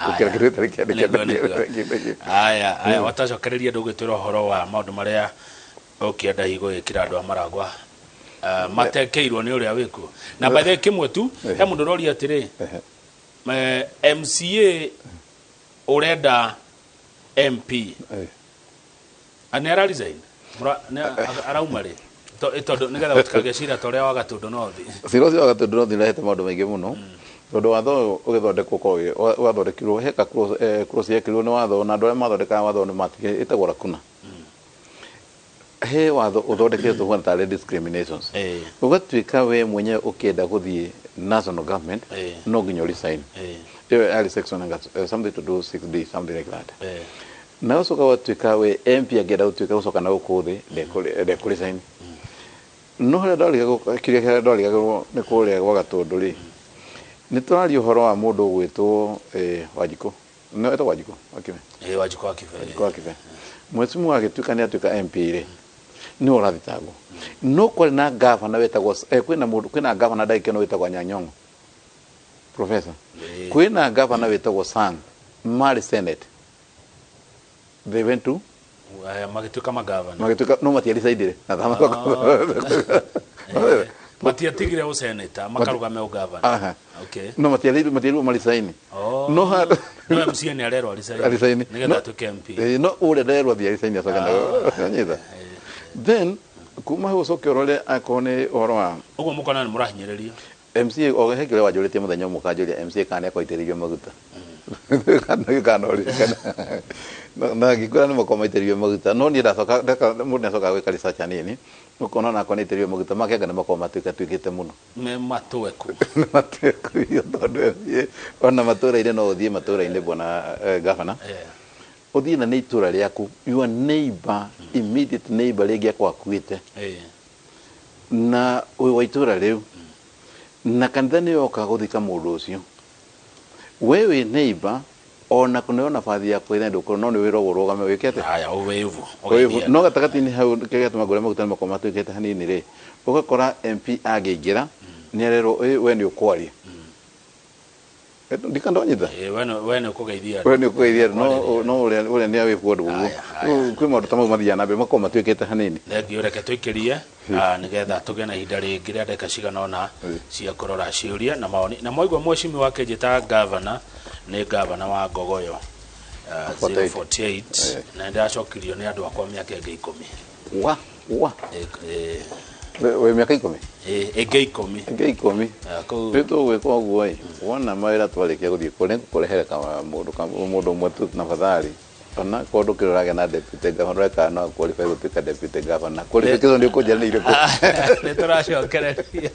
Gũkĩra kĩndũ gĩtarĩ kĩandĩke. Nĩguo, nĩguo. Aya, aya, watacokereria ndũgĩtwĩra ũhoro wa maũndũ marĩa ũkĩenda hihi gũgĩkĩra andũ a Maragwa, matekeirwo nĩ ũrĩa wĩkuo. Na by the way, kĩmwe tu, he mũndũ ũroria atĩrĩ, MCA ũrenda MP nĩ ara resign? Nĩ arauma rĩ? Tondũ nĩgetha gũtikagĩe cira ta ũrĩa wa Gatũndũ North. Cira ũcio wa Gatũndũ North ũrehete maũndũ maingĩ mũno, tondũ watho ũyũ ũgĩthondekwo ũkoragwo wathondekirwo he ka clause yekĩrirwo nĩ watho, na andũ arĩa mathondekaga watho nĩ matigire ĩtagwo lacuna. He watho ũthondeketwo ũhuana tarĩ discriminations, ũgatuĩka we mwenyewe ũkĩenda gũthiĩ national government no nginya ũresign. Ĩyo yarĩ section something to do 6D, something like that. Na ũcoka ũgatuĩka we MP angĩenda gũtuĩka gũcoka na gũkũ thĩ ndekũresign. No harĩa ndarigagwo, kĩrĩa kĩrĩa ndarigagwo nĩ kũrĩa gwa Gatũndũ rĩ, nĩ tũraria ũhoro wa mũndũ ũgwĩtwo Wanjikũ, no etagwo Wanjikũ Wakibe. Ĩĩ, Wanjikũ wa Kibe. Wanjikũ wa Kibe. Mheshimiwa agĩtuĩka nĩ atuĩka MP rĩ, nĩwe ũrathitangwo. No kwarĩ na gavana wetagwo kwĩna mũndũ, kwĩna gavana ndagĩka ĩno wĩtagwo Anyang' Nyong'o, professor. Kwĩna gavana wĩtagwo Sang, marĩ senate, they went to Aya, magĩtuĩka magavana. Magĩtuĩka, no matiaricaindire na Matiatigire ũseneta makarũgame ũgavana. Aha. No matiarirwo maricaini. No No MCA nĩ arerwo aricaini aricaini nĩgetha atuĩke MP. No ũrĩa nderwo athiĩ aricaini acoke na nyita. Then kuma hau ũcoke ũrore akorwo nĩ ũhoro wa Ũguo mũkona nĩ mũrahinyĩrĩrio. MCA o he kĩrĩa wanjũrĩtie mũthenya ũmwe, ũkanjũria MCA kana nĩ akwaitĩrĩirio maguta kana na ngĩkwĩra nĩ makorwo maitĩrĩirio maguta. No niĩ ndacoka mũndũ nĩ acokaga gwĩka research hanini, ũkona onakorwo nĩ aitĩrĩirio maguta make, anga nĩ makorwo matuĩka tuĩkĩte mũno. Me matweku. Nĩ matweku biũ, tondũ MCA ona matũra-inĩ no ũthiĩ matũra-inĩ, bwana gavana, ũthiĩ na nĩ itũra rĩaku, your neighbor, immediate neighbor rĩngĩ akorwo akuĩte na wĩ wa itũra rĩu, na kanitha nĩ yoka gũthika mũndũ ũcio, we wĩ neighbor ona kũneo nabathi ya kwĩra ndũkũrũ, no nĩ wĩragwo ũrũgame wĩke atĩa? Haya, ũwĩvu. Ũwĩvu. No gatagatĩ-inĩ hau, kĩrĩa gĩatũma ngũre maguta nĩ makorwo matuĩkĩte hanini rĩ, ũgakora MP angĩingĩra nĩ arerwo, "Ĩ, we nĩ ũkwaria." Ndika ndonyita. We nĩ ũkũgeithia andũ. We nĩ ũkũgeithia andũ, no no ũrĩa nĩ awĩbu andũ ũguo. Aya, aya. Kwĩ maũndũ ta mau mathiaga na mbere makorwo matuĩkĩte hanini. Thengiũ. Reke tũikĩrie, nĩgetha tũgĩe na ihinda rĩngĩ rĩa ndagĩka cigana ũna cia kũrora ciũria na mawoni. Na mwaigua mheshimiwa akĩnjĩta gavana, nĩ gavana wa Ngogoyo 48. 048, na nĩndĩracokirio nĩ andũ akwa mĩaka ĩngĩ 10. Wa wa We wĩ mĩaka 10? Ĩngĩ 10. Ĩngĩ 10. Kũu. Rĩu tũgwĩka ũguo ĩ, wona mawĩra twarĩkia gũthiĩ kũu, nĩngũkũrehere mũndũ ũmwe tu na bathari, ona korwo ndũkĩrĩ ũragĩa na deputy governor, ũreka no qualify gũtuĩka deputy governor. Qualification nĩ ũkũnjĩra nĩ irĩkũ? Nĩ tũracokereria.